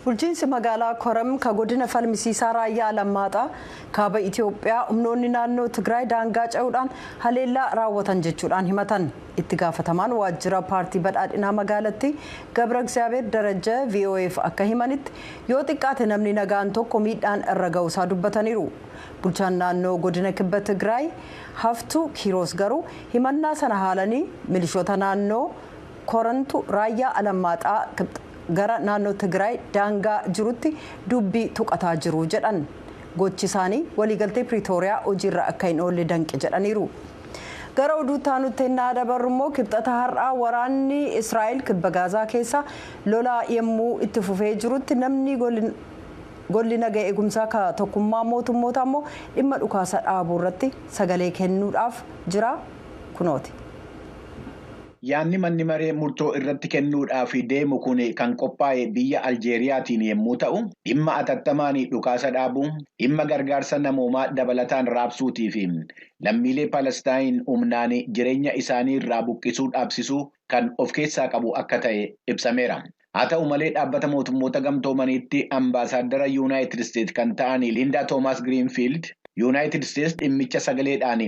Bulchiinsi magaalaa Koram ka godina falmisiisaa Raayyaa Alammaaxaa kaaba Itoophiyaa humnoonni naannoo Tigraay daangaa ce'uudhaan haleellaa raawwatan jechuudhaan himatan. Itti gaafatamaan waajjira paartii badhaadhinaa magaalattii Gabra Egzaabeer Darajja VOAf akka himanitti yoo xiqqaate namni nagaan tokko miidhaan irra ga'uusaa dubbataniiru. Bulchaan naannoo godina kibba Tigraay Haftuu Kiiroos garuu himannaa sana haalanii milishoota naannoo Korantu Raayyaa Alammaaxaa gara naannoo Tigraay daangaa jirutti dubbii tuqataa jiru jedhan. Gochi isaanii waliigaltee Piriitooriyaa hojiirra akka hin oolle danqe jedhaniiru. Gara oduu taanutti ennaa dabarru immoo, Kibxata har'aa waraanni Israa'el kibba Gaazaa keessa lolaa yommuu itti fufee jirutti, namni golli naga eegumsaa ka Tokkummaa Mootummoota immoo dhimma dhukaasa dhaabuu irratti sagalee kennuudhaaf jira, kunooti. Yaadni manni maree murtoo irratti kennuudhaaf deemu kun kan qophaa'e biyya Aljeeriyaatiin yommuu ta'u, dhimma atattamaan dhukaasa dhaabuu, dhimma gargaarsa namoomaa dabalataan raabsuutii fi lammiilee Palestaayin humnaan jireenya isaanii irraa buqqisuu dhaabsisuu kan of keessaa qabu akka ta'e ibsameera. Haa ta'u malee, Dhaabbata Mootummoota Gamtoomaniitti ambaasaaddara Yuunaayitid Isteetsi kan ta'an Liindaa Toomaas Giriinfiild, Yuunaayitid Isteetsi dhimmicha sagaleedhaan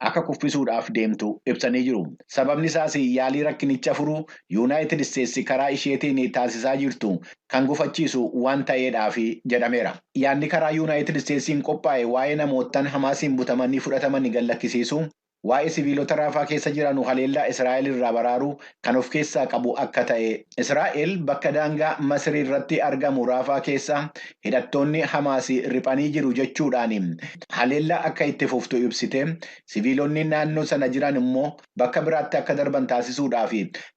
akka kuffisuudhaaf deemtu ibsanii jiru. Sababni isaas yaalii rakkinicha furuu Yuunaayitid Isteetsi karaa isheetiin taasisaa jirtu kan gufachiisu waan ta'eedhaaf jedhameera. Yaadni karaa Yuunaayitid Isteetsiin qophaa'e waa'ee namootaan Hamaasiin butamanii fudhatamanii gallakkisiisu, waa'ee siviilota Raafaa keessa jiran haleellaa Israa'el irraa baraaruu kan of keessaa qabu akka ta'e, Israa'el bakka daangaa Masrii irratti argamu Raafaa keessa hidhattoonni Hamaas riphanii jiru jechuudhaan haleellaa akka itti fuftu ibsite, siviilonni naannoo sana jiran immoo bakka biraatti akka darban taasisuudhaaf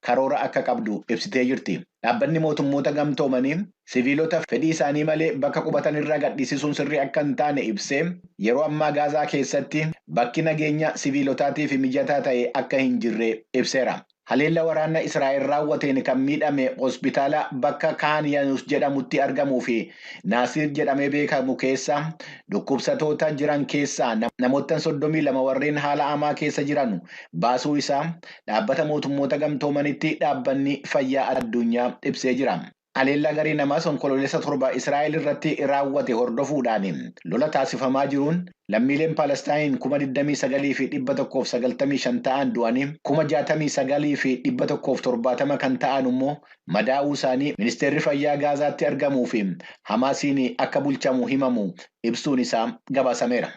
karoora akka qabdu ibsitee jirti. Dhaabbanni Mootummoota Gamtoomanii siviilota fedhii isaanii malee bakka qubatan irraa gadhiisisuun sirrii akka hin taane ibsee, yeroo ammaa Gaazaa keessatti bakki nageenya siviilotaatiif mijataa ta'e akka hin jirre ibseera. Haleella waraana Israa'el raawwateen kan miidhame hospitaala bakka Kaan Yuunis jedhamutti argamuu fi Naasir jedhamee beekamu keessa dhukkubsatoota jiran keessaa namoota 32 warreen haala hamaa keessa jiran baasuu isaa Dhaabbata Mootummoota Gamtoomanitti Dhaabbanni Fayyaa Addunyaa ibsee jira. Haleellaa garee namaas Onkoloolessa 7 Israa'el irratti raawwate hordofuudhaan lola taasifamaa jiruun lammiileen Palestaayin 29,195 ta'an du'anii, 69,170 kan ta'an immoo madaa'uu isaanii Ministeerri Fayyaa Gaazaatti argamuu fi Hamaasiin akka bulchamu himamu ibsuun isaa gabaasameera.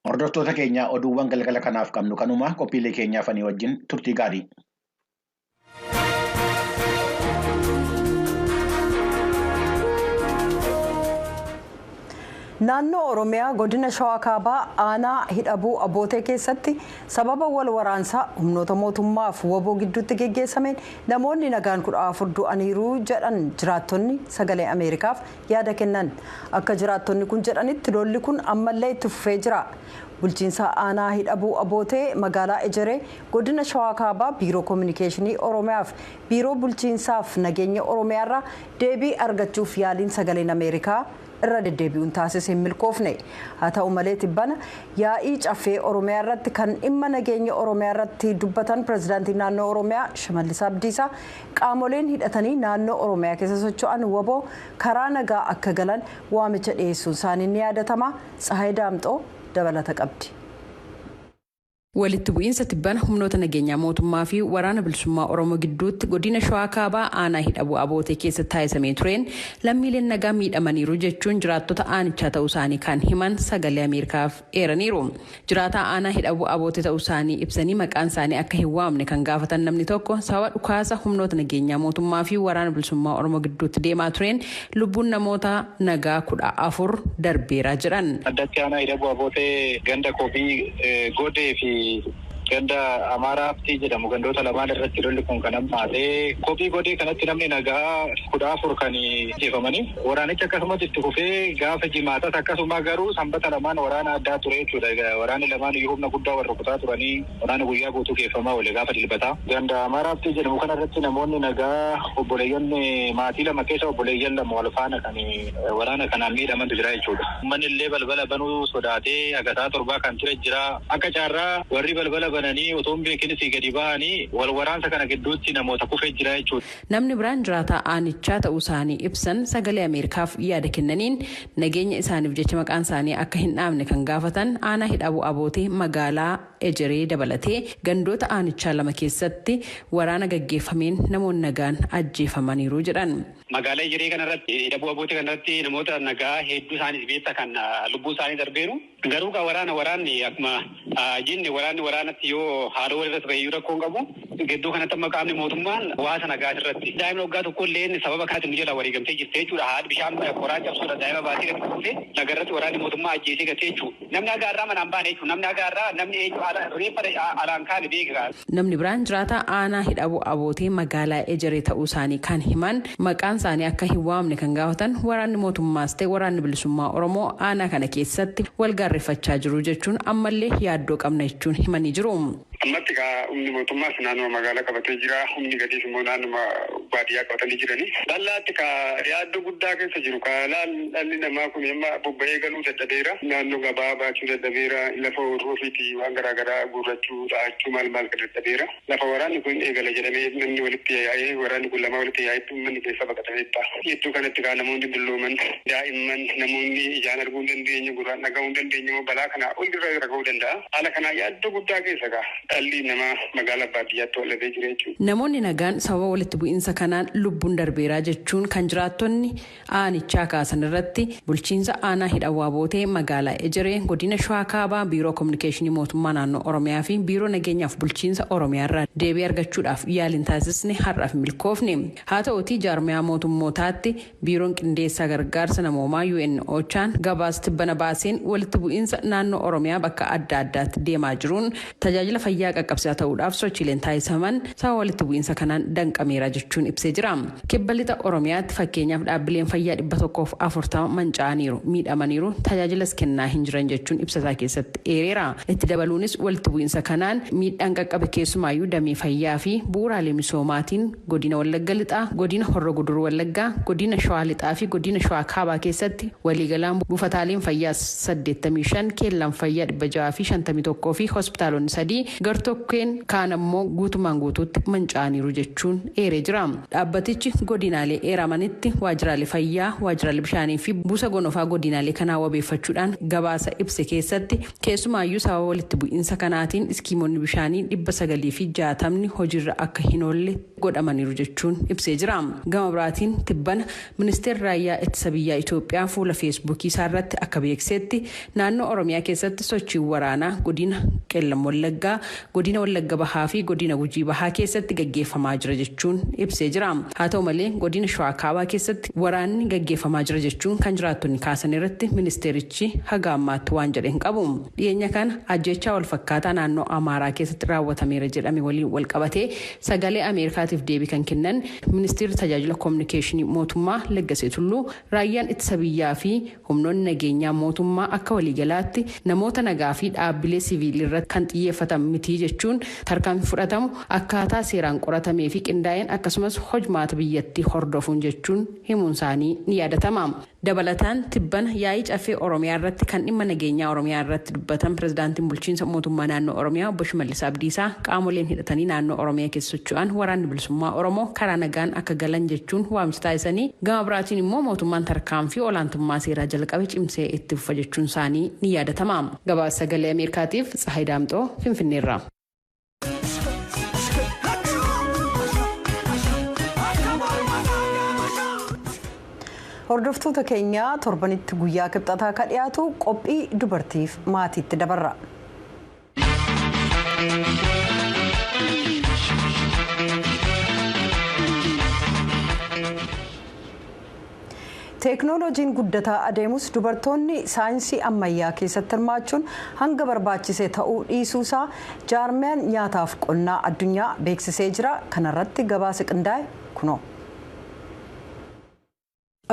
Hordoftoota keenya, oduuwwan galgala kanaaf qabnu kanuma. Qophiilee keenyaaf ani wajjin turtii gaarii. Naannoo Oromiyaa godina Shawaa Kaabaa aanaa Hidhabuu Abootee keessatti sababa wal waraansaa humnoota mootummaaf WBO gidduutti geggeessameen namoonni nagaan 14 du'aniiru jedhan jiraattonni Sagalee Ameerikaaf yaada kennan. Akka jiraattonni kun jedhanitti, lolli kun ammallee itti fufee jira. Bulchiinsa aanaa Hidhabuu Abootee, magaalaa Ejeree, godina Shawaa Kaabaa, Biiroo Koominikeeshinii Oromiyaaf Biiroo Bulchiinsaaf Nageenya Oromiyaarraa deebii argachuuf yaaliin Sagaleen Ameerikaa irra deddeebi'uun taasise hin milkoofne. Haa ta'u malee, tibbana yaa'ii Caffee Oromiyaa irratti kan dhimma nageenya Oromiyaa irratti dubbatan pirezidaantii naannoo Oromiyaa Shimallis Abdiisaa, qaamoleen hidhatanii naannoo Oromiyaa keessa socho'an WBO karaa nagaa akka galan waamicha dhiyeessuun isaanii ni yaadatama. Tsahaay Daamxoo dabalata qabdi. Walitti bu'iinsa tibbana humnoota nageenyaa mootummaa fi Waraana Bilisummaa Oromoo gidduutti godina Shawaa Kaabaa aanaa Hidhabuu Abootee keessatti taasisamee tureen lammiileen nagaa miidhamaniiru jechuun jiraattota aanichaa ta'uu isaanii kan himan Sagalee Ameerikaaf eeraniiru. Jiraataa aanaa Hidhabuu Abootee ta'uu isaanii ibsanii maqaan isaanii akka hin waamne kan gaafatan namni tokko, sababa dhukaasa humnoota nageenyaa mootummaa fi Waraana Bilisummaa Oromoo gidduutti deemaa tureen lubbuun namoota nagaa 14 darbeera jedhan. Addatti aanaa Hidhabuu Abootee ganda Koobii Godee fi ganda Amaaraa Haftii jedhamu, gandoota lamaan irratti lolli kun kan hammaate. Kophii Godee kanatti namni nagaa 14 kan ajjeefamanii, waraanichi akkasumas itti fufee gaafa Jimaatas akkasuma, garuu sanbata lamaan waraana addaa ture jechuudha. Waraanni lamaan iyyuu humna guddaa wal rukutaa turanii, waraana guyyaa guutuu geeffamaa oole gaafa Dilbataa. Ganda Amaaraa Haftii jedhamu kana irratti namoonni nagaa obboleeyyan maatii lama keessa obboleeyyan lama wal faana kan waraana kanaan miidhamantu jira jechuudha. Uummanni illee balbala banuu sodaatee hagataa 7 kan ture jira. Akka carraa warri balbala bananii otoo hin beekinis gadi bahanii wal waraansa kana gidduutti namoota kufee jira jechuudha. Namni biraan jiraataa aanichaa ta'uu isaanii ibsan sagalee Ameerikaaf yaada kennaniin nageenya isaaniif jecha maqaan isaanii akka hin dhaamne kan gaafatan aanaa Hidhabuu Abootee magaalaa Ejeree dabalatee gandoota aanichaa lama keessatti waraana gaggeeffameen namoonni nagaan ajjeefamaniiru jedhan. Magaalaa Ejeree kanarratti Hidhabuu Abootee kanarratti namoota nagaa hedduu isaaniis beektaa kan lubbuu isaanii darbeeru. Garuu kan waraanni akkuma jenne waraanni waraanatti yoo haaloo walirratti bahiyyuu rakkoo hin qabu. Gidduu kanatti amma qaamni mootummaan hawaasa nagaa irratti. Daa'imni waggaa tokko illee sababa kanatti nu jala wareegamtee jirti jechuudha. Haadhi bishaan qoraan cabsuudha daa'ima baatee gadi buufee lagarratti waraanni mootummaa ajjeesee gatee jechuudha. Namni haga har'aa manaan baane jechuudha. Namni haga har'aa namni reeffa alaan kaane beekaa. Namni biraan jiraataa aanaa Hidhabuu Abootee magaalaa Ejeree ta'uu isaanii kan himan maqaan isaanii akka hin waamne kan gaafatan waraanni mootummaas ta'e waraanni bilisummaa Oromoo aanaa kana keessatti wal gaarreeffachaa jiru jechuun ammallee yaaddoo qabna jechuun himanii jiru. Ammatti egaa humni mootummaas naannoo magaalaa qabatee jira. Humni gadiis immoo naannoo baadiyyaa qabatanii jirani. Dhallaatti ka yaaddoo guddaa keessa jiru. Ka dhalli namaa kun amma bobba'ee galuu dadhabeera. Naannoo gabaa baachuu dadhabeera. Lafa horuu ofiitii waan garaagaraa guurrachuu, dhahachuu maal maal ka dadhabeera. Lafa waraanni kun eegala jedhamee namni walitti yaa'ee waraanni kun lama walitti yaa'etti uummanni keessa baqatamee ta'a. Iddoo kanatti kaa namoonni dullooman, daa'imman, namoonni ijaan arguu hin dandeenye, gurraan dhaga'uu hin dandeenye immoo balaa kanaa ol irra ga'uu danda'a. Haala kanaa yaaddoo guddaa keessa gaa. Dhalli namaa magaalaa baadiyyaatti wal dhabee jira jechuudha. Namoonni nagaan sababa walitti bu'iinsa kanaan lubbuun darbeeraa jechuun kan jiraattonni aanichaa kaasan irratti bulchiinsa aanaa Hidhabuu Abootee magaalaa Ejeree godina Shawaa Kaabaa biiroo kominikeeshinii mootummaa naannoo Oromiyaa fi biiroo nageenyaaf bulchiinsa Oromiyaa irraa deebii argachuudhaaf yaaliin taasisne har'aaf milkoofne. Haa ta'uutii jaarmiyaa mootummootaatti biiroon qindeessaa gargaarsa namoomaa UN Ochaan gabaasa tibbana baaseen walitti bu'iinsa naannoo Oromiyaa bakka adda addaatti deemaa jiruun tajaajila fayyaa qaqqabsiisaa ta'uudhaaf sochiileen taasifaman sababa walitti bu'iinsa kanaan danqameera jechuun ibsee jira. Kibba lixa Oromiyaatti fakkeenyaaf dhaabbileen fayyaa 140 manca'aniiru, miidhamaniiru, tajaajilas kennaa hin jiran jechuun ibsasaa keessatti eereera. Itti dabaluunis walitti bu'iinsa kanaan miidhaan qaqqabe keessumaayyuu damee fayyaa fi bu'uuraalee misoomaatiin godina Wallagga Lixaa, godina Horro Guduruu Wallaggaa, godina Shawaa Lixaa fi godina Shawaa Kaabaa keessatti waliigalaan buufataaleen fayyaa 85, keellaan fayyaa 651 fi hospitaalonni 3 gartokkeen kaan ammoo guutumaan guutuutti manca'aniiru jechuun eeree jira. Dhaabbatichi godinaalee eeramanitti waajjiraalee fayyaa, waajjiraalee bishaanii fi buusa gonofaa godinaalee kanaa wabeeffachuudhaan gabaasa ibse keessatti keessumaayyuu sababa walitti bu'iinsa kanaatiin iskiimonni bishaanii 960 hojiirra akka hin oolle godhamaniiru jechuun ibsee jira. Gama biraatiin tibbana ministeerri raayyaa ittisa biyyaa Itoophiyaa fuula feesbuukii isaarratti akka beeksisetti naannoo Oromiyaa keessatti sochiin waraanaa godina Qellam Wallaggaa, godina Wallagga Bahaa fi godina Gujii Bahaa keessatti gaggeeffamaa jira jechuun ibsee jira. Haa ta'u malee godina Shawaa Kaabaa keessatti waraanni gaggeeffamaa jira jechuun kan jiraattonni kaasan irratti ministeerichi haga ammaatti waan jedhe hin qabu. Dhiyeenya kana ajjechaa wal fakkaataa naannoo Amaaraa keessatti raawwatameera jedhame waliin wal qabatee sagalee Ameerikaatiif deebii kan kennan ministeerri tajaajila kominikeeshinii mootummaa Laggasee Tulluu raayyaan ittisa biyyaa fi humnoonni nageenyaa mootummaa akka waliigalaatti namoota nagaa fi dhaabbilee siviilii irratti kan xiyyeeffatan miti jechuun tarkaanfii fudhatamu akkaataa seeraan qoratamee fi qindaa'een akkasumas hojmaata biyyattii hordofuun jechuun himuun isaanii ni yaadatama. Dabalataan tibbana yaa'ii caffee Oromiyaa irratti kan dhimma nageenyaa Oromiyaa irratti dubbatan pirezidaantiin bulchiinsa mootummaa naannoo Oromiyaa obbo Shimallis Abdiisaa qaamoleen hidhatanii naannoo Oromiyaa keessa socho'an waraanni bilisummaa Oromoo karaa nagaan akka galan jechuun waamicha taasisanii gama biraatiin immoo mootummaan tarkaanfii olaantummaa seeraa jalqabe cimsee itti fufa jechuun isaanii ni yaadatama. Gabaasa sagalee Ameerikaatiif Tsahaay Daamxoo Finfinneerraa. Hordoftoota keenya torbanitti guyyaa kibxataa ka dhiyaatu qophii dubartiif maatiitti dabarra. Teeknooloojiin guddataa adeemus dubartoonni saayinsii ammayyaa keessatti hirmaachuun hanga barbaachise ta'uu dhiisuusaa jaarmiyaan nyaataaf qonnaa addunyaa beeksisee jira. Kanarratti gabaasa qindaa'e kunoo.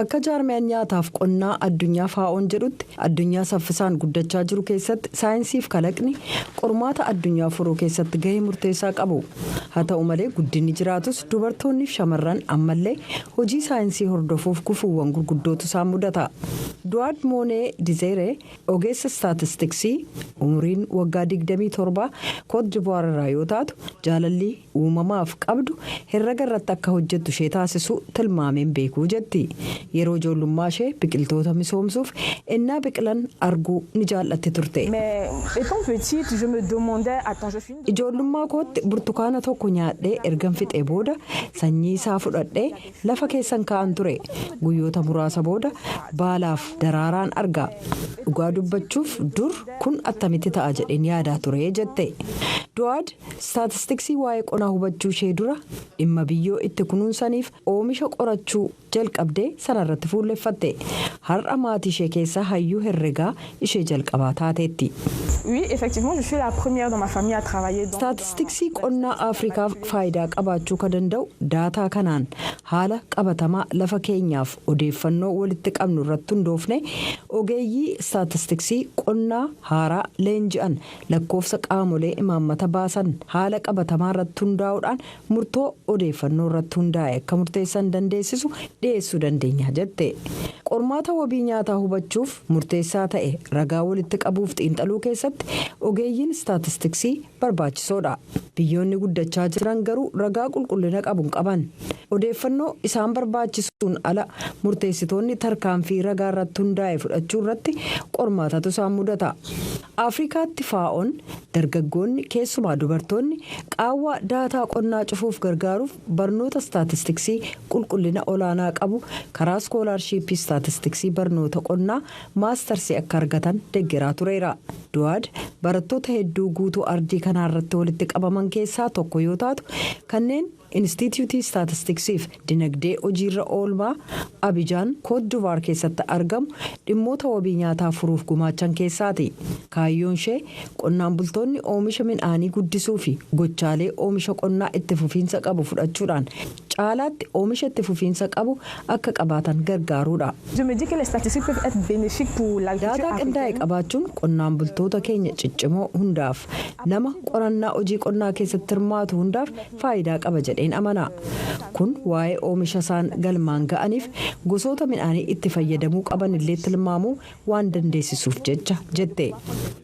Akka jaarmiyaan nyaataaf qonnaa addunyaa FAO'n jedhutti, addunyaa saffisaan guddachaa jiru keessatti saayinsiif kalaqni qormaata addunyaa furuu keessatti gahee murteessaa qabu. Haa ta'u malee, guddinni jiraatus dubartoonni fi shamarran ammallee hojii saayinsii hordofuuf gufuuwwan gurguddootu isaan mudata. Du'aad Moonee Dizeeree ogeessa istaatistiksii umriin waggaa 27 Koot Divuwaar irraa yoo taatu, jaalalli uumamaaf qabdu herraga irratti akka hojjettu ishee taasisu tilmaameen beekuu jetti. Yeroo ijoollummaa ishee biqiltoota misoomsuuf ennaa biqilan arguu ni jaallatti turte. "Ijoollummaa kootti burtukaana tokko nyaadhee ergan fixee booda sanyii isaa fudhadhee lafa keessan kaa'an ture. Guyyoota muraasa booda baalaaf daraaraan arga. Dhugaa dubbachuuf dur kun attamitti ta'a jedheen yaadaa ture," jette. Du'aad istaatistiksii waa'ee qonnaa hubachuu ishee dura dhimma biyyoo itti kunuunsaniif oomisha qorachuu jalqabdee sanarratti fuulleffatte. Har'a maatii ishee keessaa hayyuu herregaa ishee jalqabaa taateetti. "Istaatistiksii qonnaa Afrikaaf faayidaa qabaachuu kan danda'u daataa kanaan haala qabatamaa lafa keenyaaf odeeffannoo walitti qabnu irratti hundoofne ogeeyyii istaatistiksii qonnaa haaraa leenji'an, lakkoofsa qaamolee imaammata baasan haala qabatamaa irratti hundaa'uudhaan murtoo odeeffannoo irratti hundaa'e akka murteessan dandeessisu dhiyeessuu dandeenya," jette. Qormaata wabii nyaataa hubachuuf murteessaa ta'e ragaa walitti qabuuf xiinxaluu keessatti ogeeyyiin istaatistiksii barbaachisoodha. Biyyoonni guddachaa jiran garuu ragaa qulqullina qabu hin qaban. Odeeffannoo isaan barbaachisuun ala murteessitoonni tarkaanfii ragaa irratti hundaa'e fudhachuu irratti qormaatatu isaan mudata. Afrikaatti FAO'n dargaggoonni, keessumaa dubartoonni, qaawwa daataa qonnaa cufuuf gargaaruuf barnoota istaatistiksii qulqullina olaanaa qabu karaa iskoolaarshiippii istaatistiksii barnoota qonnaa maastarsii akka argatan deeggaraa tureera. Du'aad barattoota hedduu guutuu ardii kanaa irratti walitti qabaman keessaa tokko yoo taatu, kanneen Inistituutii Istaatistiksiif Dinagdee hojiirra oolmaa Abijaan Koot Divuwaar keessatti argamu dhimmoota wabii nyaataa furuuf gumaachan keessaati. Kaayyoon ishee qonnaan bultoonni oomisha midhaanii guddisuu fi gochaalee oomisha qonnaa itti fufiinsa qabu fudhachuudhaan caalaatti oomisha itti fufiinsa qabu akka qabaatan gargaaruudha. "Daataa qindaa'e qabaachuun qonnaan bultoota keenya ciccimoo hundaaf, nama qorannaa hojii qonnaa keessatti hirmaatu hundaaf faayidaa qaba jedheen amana. Kun waa'ee oomisha isaan galmaan ga'aniif gosoota midhaanii itti fayyadamuu qaban illee tilmaamuu waan dandeessisuuf jecha," jette.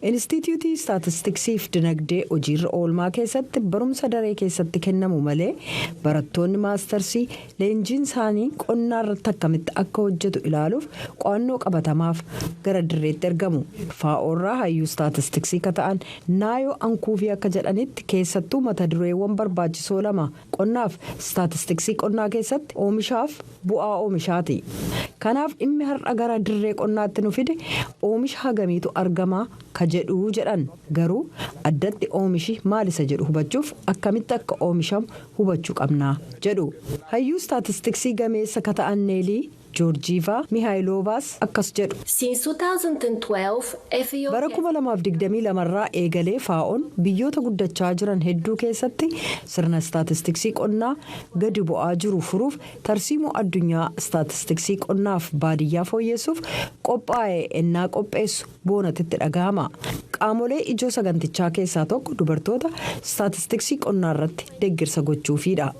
Inistituutii Istaatistiksiif Dinagdee hojiirra oolmaa keessatti barumsa daree keessatti kennamu malee barattoonni maastarsii leenjiin isaanii qonnaa irratti akkamitti akka hojjetu ilaaluuf qo'annoo qabatamaaf gara dirreetti ergamu. FAO'rraa hayyuu istaatistiksii ka ta'an Naayoo Ankuufii akka jedhanitti, keessattuu mata dureewwan barbaachisoo lama qonnaaf istaatistiksii qonnaa keessatti oomishaaf bu'aa oomishaati. Kanaaf dhimmi har'a gara dirree qonnaatti nu fide oomisha hagamiitu argamaa ka jedhu jedhan. Garuu addatti oomishi maal isa jedhu hubachuuf akkamitti akka oomishamu hubachuu qabnaa jedhu. Hayyuu istaatistiksii gameessa ka ta'an Neelii Joorjiivaa Mihaayiloovaas akkas jedhu. Since 2012, FAO Bara 2022 irraa eegalee FAO'n biyyoota guddachaa jiran hedduu keessatti sirna istaatistiksii qonnaa gadi bu'aa jiru furuuf tarsiimoo addunyaa istaatistiksii qonnaaf baadiyyaa fooyyessuuf qophaa'e ennaa qopheessu boonatitti dhagahama. Qaamolee ijoo sagantichaa keessaa tokko dubartoota istaatistiksii qonnaa irratti deeggarsa gochuufiidha.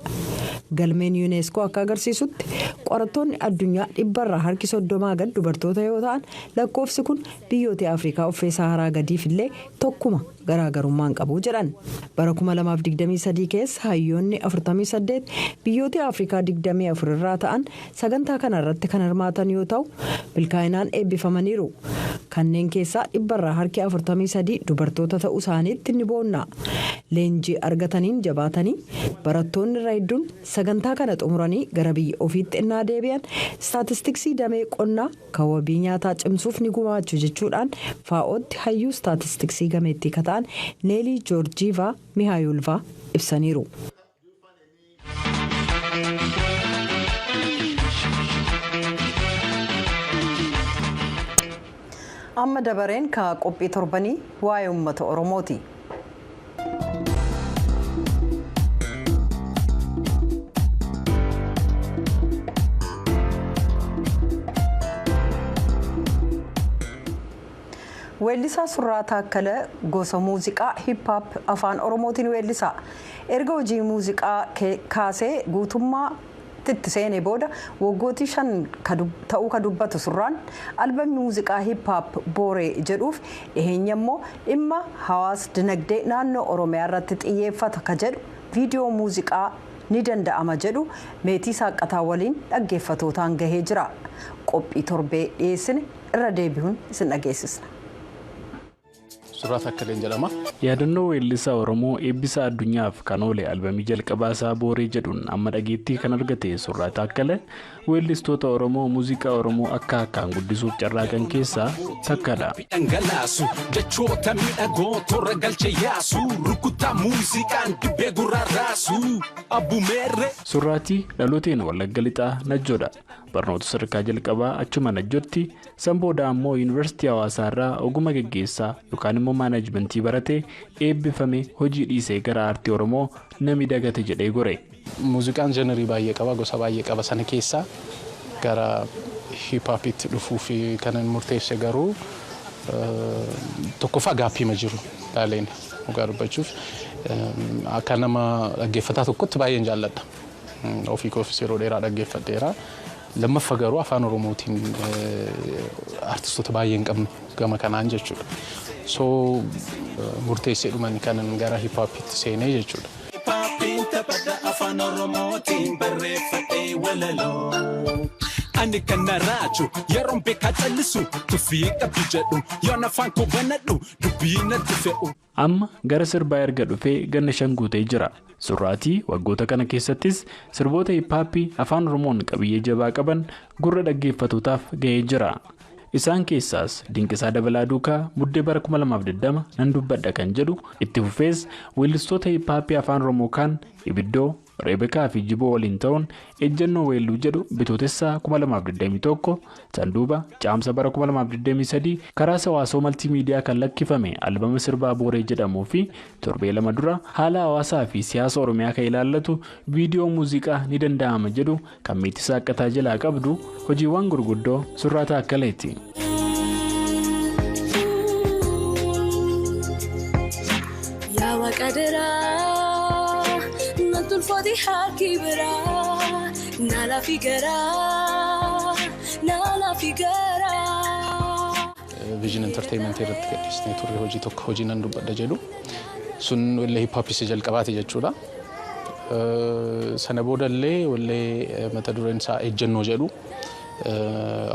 Galmeen UNESCO akka agarsiisutti, qorattoonni addunyaa 100rraa harki 30 gad dubartoota yoo ta'an, lakkoofsi kun biyyoota Afrikaa uffee Saharaa gadiif illee tokkuma garaagarummaan qabu jedhan. Bara 2023 keessa hayyoonni 48 biyyoota Afrikaa 24 irraa ta'an sagantaa kana irratti kan hirmaatan yoo ta'u, milkaa'inaan eebbifamaniiru. Kanneen keessaa 100rraa harki 43 dubartoota ta'uu isaaniitti ni boonna. Leenjii argataniin jabaatanii barattoonni irra hedduun sagantaa kana xumuranii gara biyya ofiitti innaa deebi'an istaatistiksii damee qonnaa kan wabii nyaataa cimsuuf ni gumaachu jechuudhaan FAO'tti hayyuu istaatistiksii gameettii ka ta'an Neelii Joorjiivaa Mihaayulvaa ibsaniiru. Amma dabareen ka qophii torbanii waa'ee uummata Oromooti. Weellisaa Surraa Taakkalee gosa muuziqaa hip-hop afaan Oromootiin weellisa. Erga hojii muuziqaa kaasee guutummaa itti seenee booda waggootii 5 ta'uu ka dubbatu Surraan albamii muuziqaa hip-hop Booree jedhuuf dhiheenya immoo dhimma hawaas dinagdee naannoo Oromiyaa irratti xiyyeeffata ka jedhu viidiyoo muuziqaa ni danda'ama jedhu Meetii Saaqataa waliin dhaggeeffatootaan gahee jira. Qophii torbee dhiyeessine irra deebi'uun isin dhageessisna. Surraa Taakkaleen jedhama. Yaadannoo weellisaa Oromoo eebbisa addunyaaf kan oole albamii jalqabaa isaa Booree jedhuun amma dhageettii kan argate Surraa Taakkalee weellistoota Oromoo muuziqaa Oromoo akka akkaan guddisuuf carraaqan keessaa takkadha. Dhangalaasu jechoota miidhagoo toora galche yaasu rukuttaa muuziqaan dibbee gurraarraasu abbumeerre. Surraatii dhalooteen Wallagga Lixaa Najjoodha. Barnoota sadarkaa jalqabaa achuma Najjootti, san booda ammoo Yuunivarsiitii Hawaasaa irraa ogummaa geggeessaa yookaan immoo maanaajmentii baratee eebbifame hojii dhiisee gara aartii Oromoo nami dagate jedhee gore. Muuziqaan jenerii baay'ee qaba, gosa baay'ee qaba. Sana keessaa gara hip-hopitti dhufuuf kan murteesse garuu tokkoffaa gaaffiima jiru laaleen dhugaa dubbachuuf akka nama dhaggeeffataa tokkotti baay'een jaalladha. Ofii koofis yeroo dheeraa dhaggeeffadheera. Lammaffaa garuu afaan Oromootiin artistoota baay'ee hin qabnu gama kanaan jechuudha. So murteessee dhuman kanan gara hip-hopitti seenee jechuudha. Hip-hopiin taphata afaan Oromootiin barreeffadhee walaloo. Ani kan na raaju yeroon beekaa callisu tuffii qabdu jedhu yoon afaan koo banadhu dubbii natti fe'u. Amma gara sirbaa erga dhufee ganna 5 guutee jira. Surraatii waggoota kana keessattis sirboota hip-hopii afaan Oromoon qabiyyee jabaa qaban gurra dhaggeeffatootaaf gahee jira. Isaan keessaas Dinqisaa Dabalaa Duukaa muddee bara 2020 nan dubbadha kan jedhu itti fufees weellistoota hip-hopii afaan Oromoo kaan Ibiddoo, Reebekaa fi Jiboo waliin ta'uun ejjennoo weelluu jedhu bitootessaa 2021 sanduuba caamsa bara 2023 karaa hawaasoo maltiimiidiyaa kan lakkifame albama sirbaa Booree jedhamuu fi torbee 2 dura haala hawaasaa fi siyaasa Oromiyaa kan ilaallatu viidiyoo muuziqaa ni danda'ama jedhu kan Meetii Saaqataa jalaa qabdu hojiiwwan gurguddoo Surraa Taakkaleeti. Yaa Waaqadiraa tulfooti harki biraa naala figaraa naala figaraa. Vision Entertainment irratti gadhiisnee turre hojii tokko hojii nan dubbadha jedhu sun wallee hip-hop isa jalqabaati jechuudha. Sana boodallee wallee mata dureen isaa ejjennoo jedhu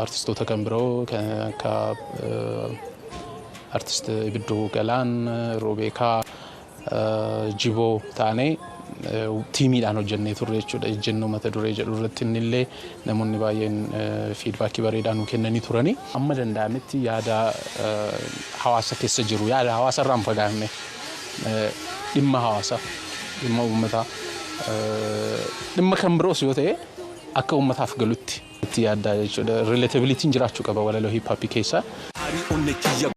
artistoota kan biroo kan akka artist Ibiddoo Galaan, Roobeekaa, Jiboo taanee tiimiidhaan hojjennee turre jechuudha. Ejjennoo mata duree jedhu irratti innillee namoonni baay'een fiidbaakii bareedaa nu kennanii turani. Amma danda'ametti yaada hawaasa keessa jiru, yaada hawaasa irraa hin fagaanne, dhimma hawaasaa, dhimma uummataa, dhimma kan biroos yoo ta'e akka uummataaf galutti itti yaaddaa jechuudha. Relatabilitiin jiraachuu qaba walaloo hip-hopii keessa.